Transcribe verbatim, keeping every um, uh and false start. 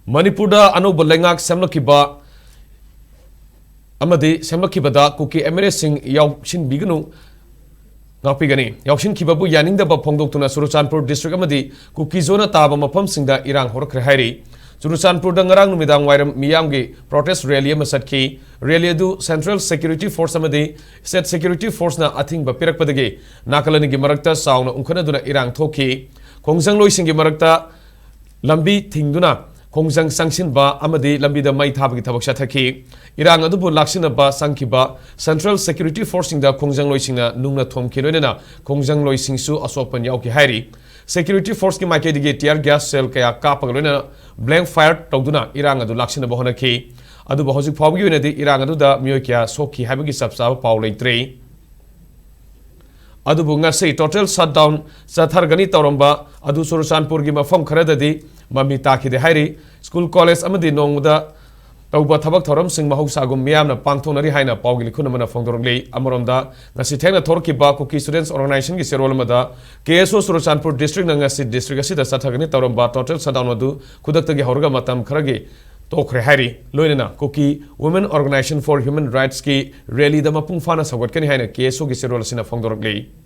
ꯃꯅꯤꯄꯨꯔꯗ ꯑꯅꯧꯕ ꯂꯩꯉꯥꯛ ꯁꯦꯝꯂꯛꯈꯤꯕ ꯑꯃꯗꯤ ꯁꯦꯝꯂꯛꯈꯤꯕꯗ ꯀꯨꯀꯤ ꯑꯦꯝ ꯑꯦꯜ ꯑꯦꯁꯤꯡ ꯌꯥꯎꯁꯤꯟꯕꯤꯒꯅꯨ, ꯉꯥꯛꯄꯤꯒꯅꯤ꯫ ꯌꯥꯎꯁꯤꯟꯈꯤꯕꯕꯨ ꯌꯥꯅꯤꯡꯗꯕ ꯐꯣꯡꯗꯣꯛꯇꯨꯅ ꯆꯨꯔꯆꯥꯟꯄꯨꯔ ꯗꯤꯁꯇ꯭ꯔꯤꯛ ꯑꯃꯗꯤ ꯀꯨꯀꯤ ꯖꯣꯟꯅ ꯇꯥꯕ ꯃꯐꯝꯁꯤꯡꯗ ꯏꯔꯥꯡ ꯍꯧꯔꯛꯈ꯭ꯔꯦ ꯍꯥꯏꯔꯤ꯫ ꯆꯨꯔꯆꯥꯟꯄꯨꯔꯗ ꯉꯔꯥꯡ ꯅꯨꯃꯤꯗꯥꯡ ꯋꯥꯏꯔꯝ ꯃꯤꯌꯥꯝꯒꯤ ꯄ꯭ꯔꯣꯇꯦꯁ ꯔꯦꯂꯤ ꯑꯃ ꯆꯠꯈꯤ꯫ ꯔꯦꯂꯤ ꯑꯗꯨ ꯁꯦꯟꯇ꯭ꯔꯦꯜ ꯁꯦꯀ꯭ꯌꯨꯔꯤꯇꯤ ꯐꯣꯔꯁ ꯑꯃꯗꯤ ꯁ꯭ꯇꯦꯠ ꯁꯦꯀ꯭ꯌꯨꯔꯤꯇꯤ ꯐꯣꯔꯁꯅ ꯑꯊꯤꯡꯕ ꯄꯤꯔꯛꯄꯗꯒꯤ ꯅꯥꯀꯜ ꯑꯅꯤꯒꯤ ꯃꯔꯛꯇ ꯆꯥꯎꯅ ꯎꯪꯈꯠꯅꯗꯨꯅ ꯏꯔꯥꯡ ꯊꯣꯛꯈꯤ꯫ ꯈꯣꯡꯖꯪꯂꯣꯏꯁꯤꯡꯒꯤ ꯃꯔꯛꯇ ꯂꯝꯕꯤ ꯊꯤꯡꯗꯨꯅ ꯈꯣꯡꯖꯪ ꯆꯪꯁꯤꯟꯕ ꯑꯃꯗꯤ ꯂꯝꯕꯤꯗ ꯃꯩ ꯊꯥꯕꯒꯤ ꯊꯕꯛ ꯆꯠꯊꯈꯤ꯫ ꯏꯔꯥꯡ ꯑꯗꯨꯕꯨ ꯂꯥꯛꯁꯤꯟꯅꯕ ꯆꯪꯈꯤꯕ ꯁꯦꯟꯇ꯭ꯔꯦꯜ ꯁꯦꯀ꯭ꯌꯨꯔꯤꯇꯤ ꯐꯣꯔꯁꯁꯤꯡꯗ ꯈꯣꯡꯖꯪꯂꯣꯏꯁꯤꯡꯅ ꯅꯨꯡꯅ ꯊꯣꯝꯈꯤ꯫ ꯂꯣꯏꯅꯅ ꯈꯣꯡꯖꯪꯂꯣꯏꯁꯤꯡꯁꯨ ꯑꯁꯣꯛꯄꯟ ꯌꯥꯎꯈꯤ ꯍꯥꯏꯔꯤ꯫ ꯁꯦꯀ꯭ꯌꯨꯔꯤꯇꯤ ꯐꯣꯔꯁꯀꯤ ꯃꯥꯏꯀꯩꯗꯒꯤ ꯇꯤꯌꯔ ꯒ꯭ꯌꯥꯁ ꯁꯦꯜ ꯀꯌꯥ ꯀꯥꯞꯄꯒ ꯂꯣꯏꯅꯅ ꯕ꯭ꯂꯦꯡ ꯐꯥꯌꯔ ꯇꯧꯗꯨꯅ ꯏꯔꯥꯡ ꯑꯗꯨ ꯂꯥꯛꯁꯤꯟꯅꯕ ꯍꯣꯠꯅꯈꯤ꯫ ꯑꯗꯨꯕꯨ ꯍꯧꯖꯤꯛ ꯐꯥꯎꯕꯒꯤ ꯑꯣꯏꯅꯗꯤ ꯏꯔꯥꯡ ꯑꯗꯨꯗ ꯃꯤꯑꯣꯏ ꯀꯌꯥ ꯁꯣꯛꯈꯤ ꯍꯥꯏꯕꯒꯤ ꯆꯞ ꯆꯥꯕ ꯄꯥꯎ ꯂꯩꯇ꯭ꯔꯤ꯫ ꯑꯗꯨꯕꯨ ꯉꯁꯤ ꯇꯣꯇꯦꯜ ꯁꯠꯗꯥꯎꯟ ꯆꯠꯊꯔꯒꯅꯤ ꯇꯧꯔꯝꯕ ꯑꯗꯨ ꯆꯨꯔꯆꯥꯟꯄꯨꯔꯒꯤ ꯃꯐꯝ ꯈꯔꯗꯗꯤ ꯃꯃꯤ ꯇꯥꯈꯤꯗꯦ ꯍꯥꯏꯔꯤ꯫ ꯁ꯭ꯀꯨꯜ, ꯀꯣꯂꯦꯖ ꯑꯃꯗꯤ ꯅꯣꯡꯃꯗ ꯇꯧꯕ ꯊꯕꯛ ꯊꯧꯔꯝꯁꯤꯡ ꯃꯍꯧꯁꯥꯒꯨꯝ ꯃꯤꯌꯥꯝꯅ ꯄꯥꯡꯊꯣꯛꯅꯔꯤ ꯍꯥꯏꯅ ꯄꯥꯎꯒꯤ ꯂꯤꯈꯨꯟ ꯑꯃꯅ ꯐꯣꯡꯗꯣꯔꯛꯂꯤ꯫ ꯑꯃꯔꯣꯝꯗ, ꯉꯁꯤ ꯊꯦꯡꯅ ꯊꯣꯔꯛꯈꯤꯕ ꯀꯨꯀꯤ ꯁ꯭ꯇꯨꯗꯦꯟꯠꯁ ꯑꯣꯔꯒꯅꯥꯏꯖꯦꯁꯟꯒꯤ ꯆꯦꯔꯣꯜ ꯑꯃꯗ ꯀꯦ ꯑꯦꯁ ꯑꯣ ꯆꯨꯔꯆꯥꯟꯄꯨꯔ ꯗꯤꯁꯇ꯭ꯔꯤꯛꯅ ꯉꯁꯤ ꯗꯤꯁꯇ꯭ꯔꯤꯛ ꯑꯁꯤꯗ ꯆꯠꯊꯒꯅꯤ ꯇꯧꯔꯝꯕ ꯇꯣꯇꯦꯜ ꯁꯠꯗꯥꯎꯟ ꯑꯗꯨ ꯈꯨꯗꯛꯇꯒꯤ ꯍꯧꯔꯒ ꯃꯇꯝ ꯈꯔꯒꯤ ꯇꯣꯛꯈ꯭ꯔꯦ ꯍꯥꯏꯔꯤ꯫ ꯂꯣꯏꯅꯅ ꯀꯨꯀꯤ ꯋꯨꯃꯦꯟ ꯑꯣꯔꯒꯅꯥꯏꯖꯦꯁꯟ ꯐꯣꯔ ꯍ꯭ꯌꯨꯃꯦꯟ ꯔꯥꯏꯠꯁꯀꯤ ꯔꯦꯂꯤꯗ ꯃꯄꯨꯡ ꯐꯥꯅ ꯁꯧꯒꯠꯀꯅꯤ ꯍꯥꯏꯅ ꯀꯦ ꯑꯦꯁ ꯑꯣꯒꯤ ꯆꯦꯔꯣꯜ ꯑꯁꯤꯅ ꯐꯣꯡꯗꯣꯔꯛꯂꯤ꯫